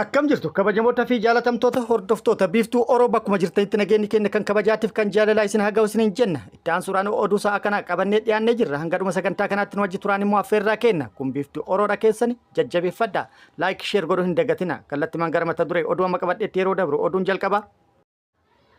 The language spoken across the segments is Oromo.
Akkam jirtu kabajamoota fi jaalatamtoota hordoftoota Biiftuu Oroo bakkuma jirtanitti nageenyi keenya kan kabajaatiif kan jaalalaa isin haa ga'u isiniin jenna. Itti aansuudhaan oduu sa'a kanaa qabannee dhiyaannee jirra. Hanga dhuma sagantaa kanaatti nu wajji turaan immoo affeerraa kenna. Kun Biiftuu Oroodha keessani jajjabeeffadha. Like share godhuu hin dagatina. Kallattimaan gara mata duree oduu amma qabadheetti yeroo dabru oduun jalqaba.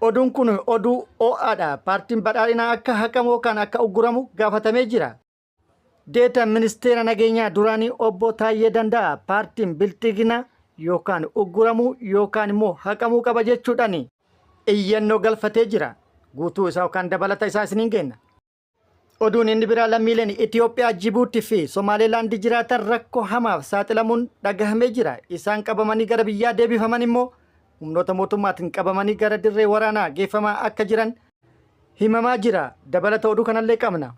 Oduun kun oduu ho'aadha. Paartiin badhaadhinaa akka haqamu yookaan akka ugguramu gaafatamee jira. Deetaan Ministeera Nageenyaa duraanii Obbo Taayyee Danda'aa paartiin Bilxiginaa yookaan ugguramuu yookaan immoo haqamuu qaba jechuudhaan iyyannoo galfatee jira. Guutuu isaa yookaan dabalata isaa isiniin geenna. Oduun inni biraa lammiileen Itoophiyaa Jibuutii fi Somaalilaand jiraatan rakkoo hamaaf saaxilamuun dhagahamee jira. Isaan qabamanii gara biyyaa deebifaman immoo humnoota mootummaatiin qabamanii gara dirree waraanaa geeffamaa akka jiran himamaa jira. Dabalata oduu kanallee qabna.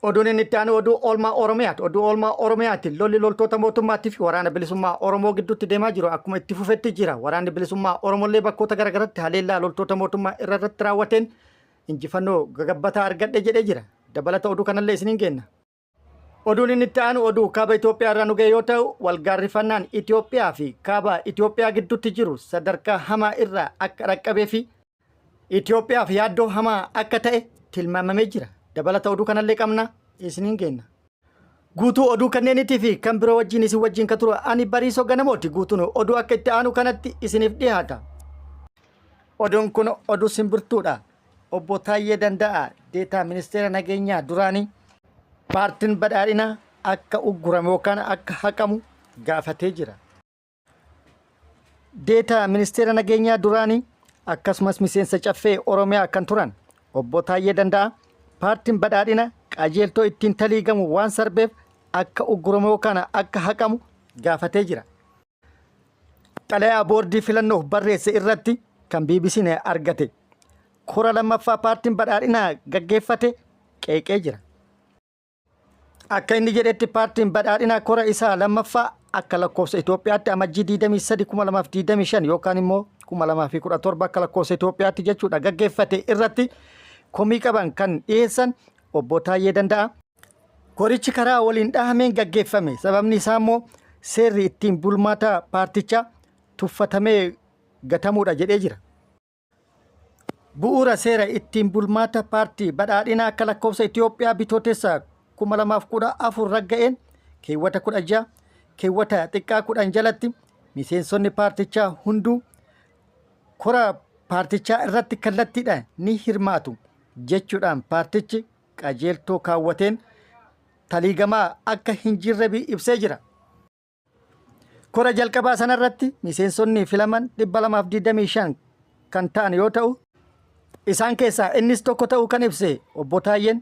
Oduun inni itti aanu oduu oolmaa Oromiyaati. Oduu oolmaa Oromiyaati. Lolli loltoota mootummaatii fi waraana bilisummaa Oromoo gidduutti deemaa jiru akkuma itti fufetti jira. Waraanni bilisummaa Oromollee bakkoota garaagaraatti haleellaa loltoota mootummaa irra irratti raawwateen injifannoo gagabbataa argadhe jedhee jira. Dabalata oduu kanallee isiniin geenna. Oduun inni itti aanu oduu kaaba Itoophiyaa irraa nu ga'e yoo ta'u, walgaarrifannaan Itoophiyaa fi kaaba Itoophiyaa gidduutti jiru sadarkaa hamaa irra akka dhaqqabee fi Itoophiyaaf yaaddoo hamaa akka ta'e tilmaamamee jira. Dabalata oduu kanallee qabna isiniin geenna. Guutuu oduu kanneeniitii fi kan biroo wajjin isin wajjin ka turu ani Bariisoo Ganamooti. Guutuun oduu akka itti aanu kanatti isiniif dhiyaata. Oduun kun oduu simbirtuudha. Obbo Taayyee Danda'aa Deetaa Ministeera Nageenyaa duraanii paartiin badhaadhinaa akka ugguramu yookaan akka haqamu gaafatee jira. Deetaa Ministeera Nageenyaa duraanii akkasumas miseensa caffee Oromiyaa kan turan Obbo Taayyee Danda'aa paartiin badhaadhina qajeeltoo ittiin taliigamu waan sarbeef akka ugguramu yookaan akka haqamu gaafatee jira. Xalayaa boordii filannoof barreesse irratti kan BBCn argate kora lammaffaa paartiin badhaadhinaa gaggeeffate qeeqee jira. Akka inni jedhetti paartiin badhaadhinaa kora isaa lammaffaa akka lakkoofsa Itoophiyaatti Amajjii 23 2025 yookaan immoo 2017 akka lakkoofsa Itoophiyaatti jechuudha gaggeeffate irratti komii qaban kan dhiyeessan obbo Taayyee Danda'a. Korichi karaa waliin dhahameen gaggeeffame. Sababni isaa immoo seerri ittiin bulmaata paartichaa tuffatamee gatamuudha jedhee jira. Bu'uura seera ittiin bulmaata paartii badhaadhinaa akka lakkoofsa Itoophiyaa Bitootessa 2014 ragga'een keewwata 16 keewwata xiqqaa 10 jalatti miseensonni paartichaa hunduu kora paartichaa irratti kallattiidhaan ni hirmaatu jechuudhaan paartichi qajeeltoo kaawwateen taliigamaa akka hin jirre ibsee jira. Kora jalqabaa sanarratti miseensonni filaman 225 kan ta'an yoo ta'u, isaan keessaa innis tokko ta'uu kan ibse obbo Taayyeen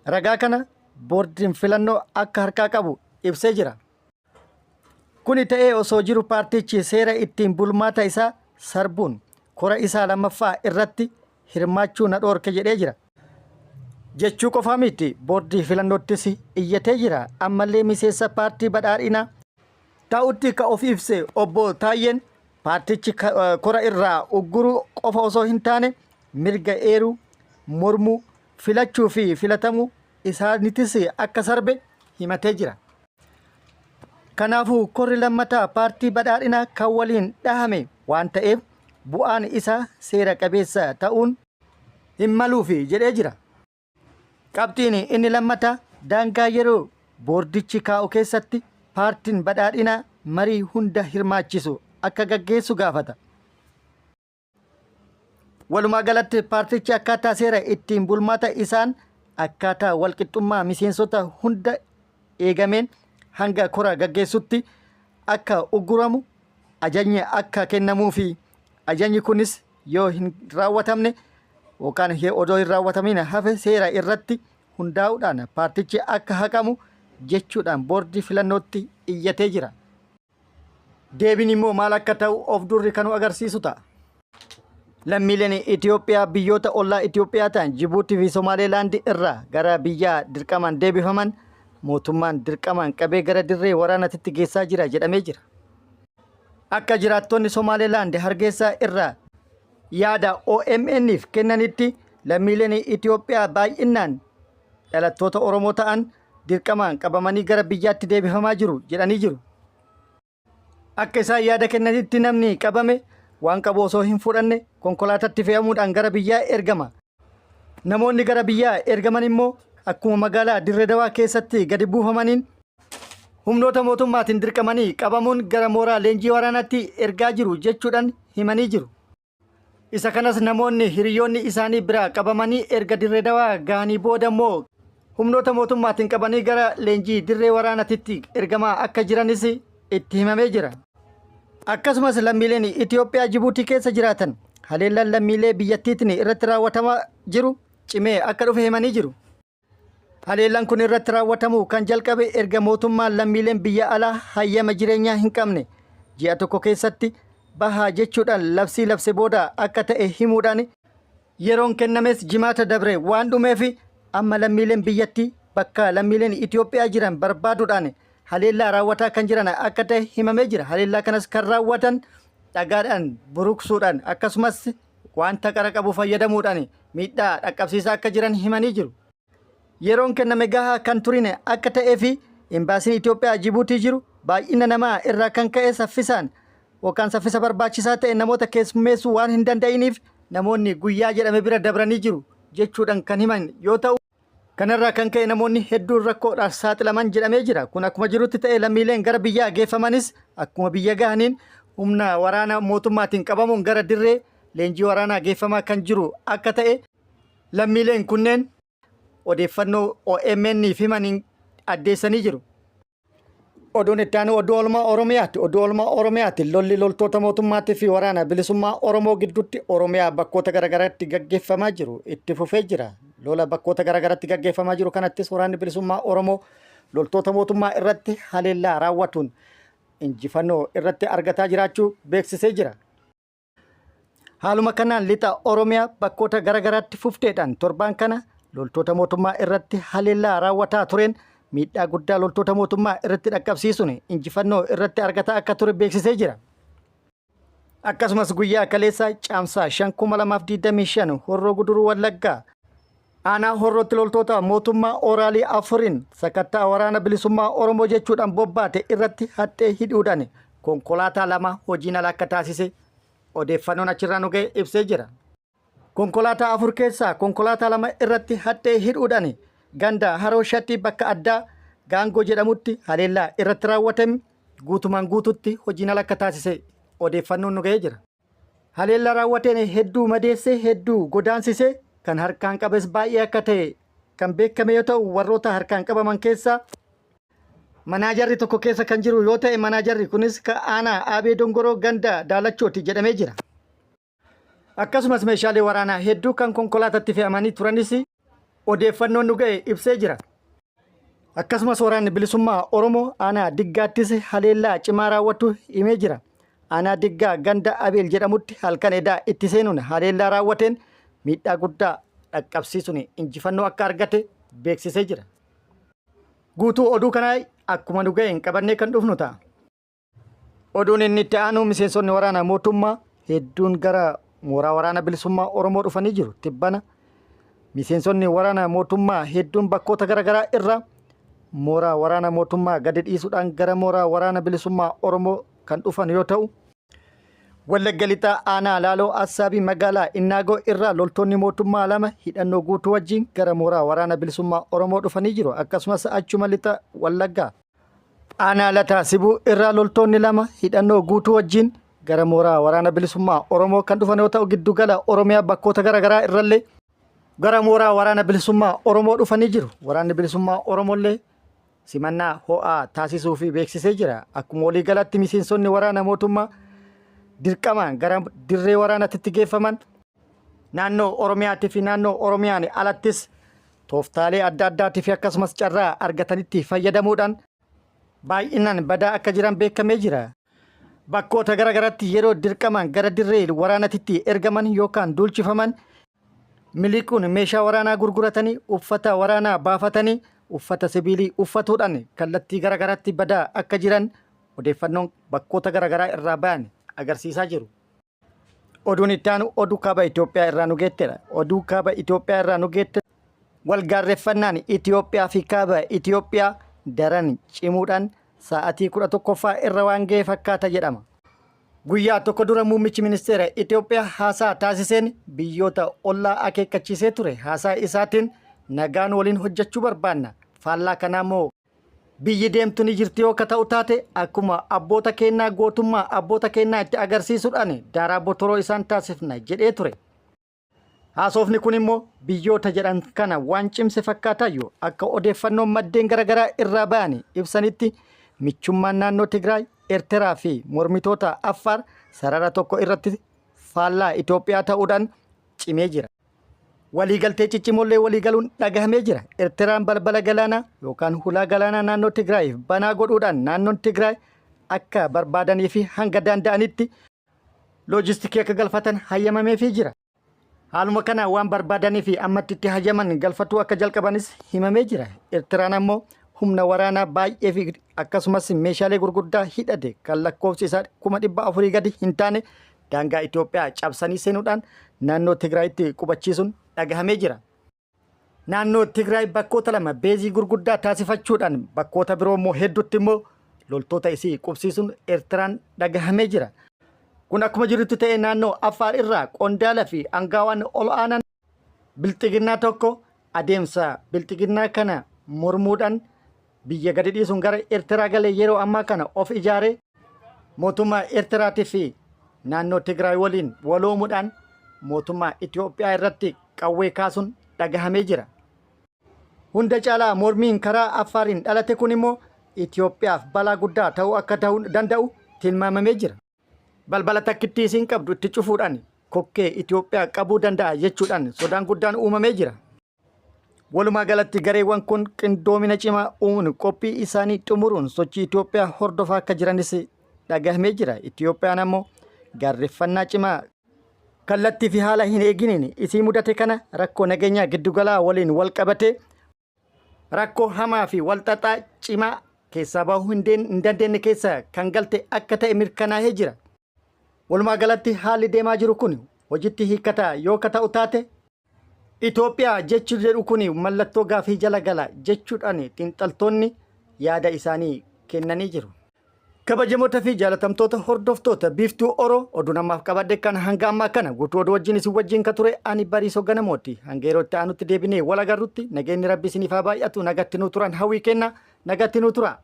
ragaa kana boordiin filannoo akka harkaa qabu ibsee jira. Kuni ta'ee osoo jiru paartichi seera ittiin bulmaata isaa sarbuun kora isaa lammaffaa irratti hirmaachuu na dhoorke jedhee jira. Jechuu qofaa miti boordii filannoottis iyyatee jira. Ammallee miseensa paartii badhaadhinaa ta'utti ka of ibse obbo Taayyeen paartichi kora irraa ugguruu qofa osoo hin taane mirga eeruu, mormuu, filachuu fi filatamuu isaanitis akka sarbe himatee jira. Kanaafuu korri lammataa paartii badhaadhinaa kan waliin dhahame waan ta'eef bu'aan isaa seera qabeessa ta'uun hin maluufi jedhee jira. Qabxiin inni lammataa daangaa yeroo boordichi kaa'u keessatti paartiin badhaadhinaa marii hunda hirmaachisu akka gaggeessu gaafata. Walumaa galatti paartichi akkaataa seera ittiin bulmaata isaan akkaataa walqixxummaa miseensota hunda eegameen hanga kora gaggeessutti akka ugguramu ajajni akka kennamuu fi ajajni kunis yoo hin raawwatamne yookaan odoo hin raawwatamin hafe seera irratti hundaa'uudhaan paartichi akka haqamu jechuudhaan boordii filannootti iyyatee jira. Deebiin immoo maal akka ta'u of durri kan nu agarsiisu ta'a. Lammiileen Itoophiyaa biyyoota ollaa Itoophiyaa ta'an Jibuutii fi Somaalilaand irraa gara biyyaa dirqamaan deebifaman mootummaan dirqamaan qabee gara dirree waraanaatitti geessaa jira jedhamee jira. Akka jiraattonni Somaalilaand Hargeysaa irraa yaada OMN'f kennanitti lammiileen Itoophiyaa baay'inaan dhalattoota Oromoo ta'an dirqamaan qabamanii gara biyyaatti deebifamaa jiru jedhanii jiru. Akka isaan yaada kennanitti namni qabame waan qabu osoo hin fudhanne konkolaatatti fe'amuudhaan gara biyyaa ergama. Namoonni gara biyyaa ergaman immoo akkuma magaalaa Dirree Dawaa keessatti gadi buufamaniin humnoota mootummaatiin dirqamanii qabamuun gara mooraa leenjii waraanaatti ergaa jiru jechuudhaan himanii jiru. Isa kanas namoonni hiriyoonni isaanii biraa qabamanii erga Dirree Dawaa gahanii booda immoo humnoota mootummaatiin qabanii gara leenjii dirree waraanatitti ergamaa akka jiranis itti himamee jira. Akkasumas lammiileen Itoophiyaa Jibuutii keessa jiraatan haleellaan lammiilee biyyattiitiin irratti raawwatamaa jiru cimee akka dhufe himanii jiru. Haleellaan kun irratti raawwatamuu kan jalqabe erga mootummaan lammiileen biyya alaa hayyama jireenyaa hin qabne ji'a tokko keessatti bahaa jechuudhaan labsii labse booda akka ta'e himuudhaan yeroon kennames Jimaata dabre waan dhumeef amma lammiileen biyyattii bakka lammiileen Itoophiyaa jiran barbaaduudhaan haleellaa raawwataa kan jiran akka ta'e himamee jira. Haleellaa kanas kan raawwatan dhagaadhaan buruqsuudhaan akkasumas wanta qara qabu fayyadamuudhaan miidhaa dhaqqabsiisaa akka jiran himanii jiru. Yeroon kenname gahaa kan turine akka ta'ee fi imbaasiin Itoophiyaa Jibuutii jiru baay'ina namaa irraa kan ka'e saffisaan yookaan saffisa barbaachisaa ta'e namoota keessummeessuu waan hin danda'iniif namoonni guyyaa jedhame bira dabranii jiru jechuudhaan kan himan yoo ta'u, kanarraa kan ka'e namoonni hedduun rakkoodhaaf saaxilaman jedhamee jira. Kun akkuma jirutti ta'e lammiileen gara biyyaa geeffamanis akkuma biyya gahaniin humna waraana mootummaatiin qabamuun gara dirree leenjii waraanaa geeffamaa kan jiru akka ta'e lammiileen kunneen odeeffannoo OMN'f himaniin addeessanii jiru. Oduun itti aanu oduu oolmaa Oromiyaati. Oduu oolmaa Oromiyaati. Lolli loltoota mootummaatii fi waraana bilisummaa Oromoo gidduutti Oromiyaa bakkoota garaagaraatti gaggeeffamaa jiru itti fufee jira. Lola bakkoota garaagaraatti gaggeeffamaa jiru kanattis waraanni bilisummaa Oromoo loltoota mootummaa irratti haleellaa raawwatuun injifannoo irratti argataa jiraachuu beeksisee jira. Haaluma kanaan lixa Oromiyaa bakkoota garaagaraatti fufteedhaan torbaan kana loltoota mootummaa irratti haleellaa raawwataa tureen miidhaa guddaa loltoota mootummaa irratti dhaqqabsiisuun injifannoo irratti argataa akka ture beeksisee jira. Akkasumas guyyaa kaleessa Caamsaa 5,2025 Horroo Guduruu Wallaggaa aanaa Horrootti loltoota mootummaa Ooraalii afuriin sakattaa waraana bilisummaa Oromoo jechuudhaan bobbaate irratti haxxee hidhuudhaan konkolaataa lama hojiin ala akka taasise odeeffannoon achirraa nu ga'e ibsee jira. Konkolaataa afur keessaa konkolaataa lama irratti haxxee hidhuudhaan ganda Haroo Shaxii bakka addaa Gaangoo jedhamutti haleellaa irratti raawwatame guutumaan guututti hojiin ala akka taasise odeeffannoon nu ga'ee jira. Haleellaa raawwateen hedduu madeessee hedduu godaansise kan harkaan qabes baay'ee akka ta'e kan beekame yoo ta'u warroota harkaan qabaman keessaa manaajarri tokko keessa kan jiru yoo ta'e manaajarri kunis ka aanaa Aabee Dongoroo ganda Daalachooti jedhamee jira. Akkasumas meeshaalee waraanaa hedduu kan konkolaatatti fe'amanii turanis odeeffannoon nu ga'e ibsee jira. Akkasumas waraanni bilisummaa Oromoo aanaa Diggaattis haleellaa cimaa raawwatu himee jira. Aanaa Diggaa ganda Abeel jedhamutti halkan edaa itti seenuun haleellaa raawwateen miidhaa guddaa dhaqqabsiisuun injifannoo akka argate beeksisee jira. Guutuu oduu kanaa akkuma nu ga'een qabannee kan dhufnu ta'a. Oduun inni itti aanu miseensonni waraana mootummaa hedduun gara mooraa waraana bilisummaa Oromoo dhufanii jiru. Tibbana miseensonni waraana mootummaa hedduun bakkoota garaagaraa irraa mooraa waraana mootummaa gadi dhiisuudhaan gara mooraa waraana bilisummaa Oromoo kan dhufan yoo ta'u, Wallagga Lixaa aanaa Laaloo Assaabii magaalaa Innaagoo irraa loltoonni mootummaa lama hidhannoo guutuu wajjin gara mooraa waraana bilisummaa Oromoo dhufanii jiru. Akkasumas achuma lixa Wallaggaa Aanaa Lataa Sibuu irraa loltoonni lama hidhannoo guutuu wajjin gara mooraa waraana bilisummaa Oromoo kan dhufan yoo ta'u giddugala Oromiyaa bakkoota garaagaraa irrallee gara mooraa waraana bilisummaa Oromoo dhufanii jiru. Waraanni bilisummaa Oromoollee simannaa ho'aa taasisuu fi beeksisee jira. Akkuma waliigalatti miseensonni waraana mootummaa dirqamaan gara dirree waraanaatti geeffaman naannoo Oromiyaatii fi naannoo Oromiyaan alattis tooftaalee adda addaatii fi akkasumas carraa argatanitti fayyadamuudhaan baay'inaan badaa akka jiran beekamee jira. Bakkoota garaagaraatti yeroo dirqamaan gara dirree waraanatitti ergaman yookaan duulchifaman miliquun meeshaa waraanaa gurguratanii uffata waraanaa baafatanii uffata sibiilii uffatuudhaan kallattii garaagaraatti badaa akka jiran odeeffannoon bakkoota garaagaraa irraa bayan agarsiisaa jiru. Oduun itti aanu oduu kaaba Itoophiyaa irraa nu geettedha. Oduu kaaba Itoophiyaa irraa nu geette walgaarreffannaan Itoophiyaa fi kaaba Itoophiyaa daran cimuudhaan sa'atii 11ffaa irra waan ga'e fakkaata jedhama. Guyyaa tokko dura muummichi ministeera Itoophiyaa haasaa taasiseen biyyoota ollaa akeekkachiisee ture. Haasaa isaatiin nagaan waliin hojjechuu barbaanna. Faallaa kanaa immoo biyyi deemtu ni jirti yoo ka ta'u taate akkuma abboota keennaa gootummaa abboota keennaa itti agarsiisuudhaan daaraa botoroo isaan taasifna jedhee ture. Haasofni kun immoo biyyoota jedhan kana waan cimse fakkaataayyu akka odeeffannoon maddeen garaagaraa irraa ba'an ibsanitti michummaan naannoo Tigraay, Eertiraa fi mormitoota Affaar sarara tokko irratti faallaa Itoophiyaa ta'uudhaan cimee jira. Waliigaltee ciccimoollee waliigaluun dhagahamee jira. Ertiraan balbala galaanaa yookaan hulaa galaanaa naannoo Tigraayiif banaa godhuudhaan naannoon Tigraay akka barbaadanii fi hanga danda'anitti loojistikii akka galfatan hayyamameefii jira. Haaluma kana waan barbaadanii fi ammatti itti hayyaman galfatuu akka jalqabanis himamee jira. Ertiraan ammoo humna waraanaa baay'ee fi akkasumas meeshaalee gurguddaa hidhate kan lakkoofsi isaa 400,000 gadi hin taane daangaa Itoophiyaa cabsanii seenuudhaan naannoo Tigraayitti qubachiisuun dhagahamee jira. Naannoo Tigraay bakkoota lama beezii gurguddaa taasifachuudhaan bakkoota biroo immoo hedduutti immoo loltoota isii qubsiisuun Eertiraan dhagahamee jira. Kun akkuma jirutti ta'ee naannoo Affaar irraa qondaala fi angaawaan ol aanaan bilxiginnaa tokko adeemsa bilxiginnaa kana mormuudhaan biyya gadi dhiisuun gara Eertiraa galee yeroo ammaa kana of ijaaree mootummaa Eertiraatii fi naannoo Tigraay waliin waloomuudhaan mootummaa Itoophiyaa irratti qawwee kaasuun dhagahamee jira. Hunda caalaa mormiin karaa Affaariin dhalate kun immoo Itoophiyaaf balaa guddaa ta'uu akka ta'uu danda'u tilmaamamee jira. Balbala takkittii isiin qabdu itti cufuudhaan kokkee Itoophiyaa qabuu danda'a jechuudhaan sodaan guddaan uumamee jira. Walumaa galatti gareewwan kun qindoomina cimaa uumuun qophii isaanii xumuruun sochii Itoophiyaa hordofaa akka jiranis dhagahamee jira. Itoophiyaan ammoo gaarreffannaa cimaa kallattii fi haala hin eeginiin isii mudate kana rakkoo nageenyaa giddugalaa waliin wal qabatee rakkoo hamaa fi walxaxaa cimaa keessaa bahuu hin dandeenye keessa kan galte akka ta'e mirkanaa'ee jira. Walumaa galatti haalli deemaa jiru kun hojitti hiikkataa yoo ka ta'u taate Itoophiyaa jechi jedhu kun mallattoo gaafii jala gala jechuudhaan xiinxaltoonni yaada isaanii kennanii jiru. Kabajamoota fi jaalatamtoota hordoftoota Biiftuu Oro oduu namaaf qabadhe kan hanga ammaa kana guutuu oduu wajjin isin wajjin ka ture ani Bariisoo Ganamooti. Hanga yeroo itti aanutti deebinee wal agarrutti nageenyi Rabbi isiniif haa baay'atu, nagatti nuu turan hawwii kenna, nagatti nuu tura.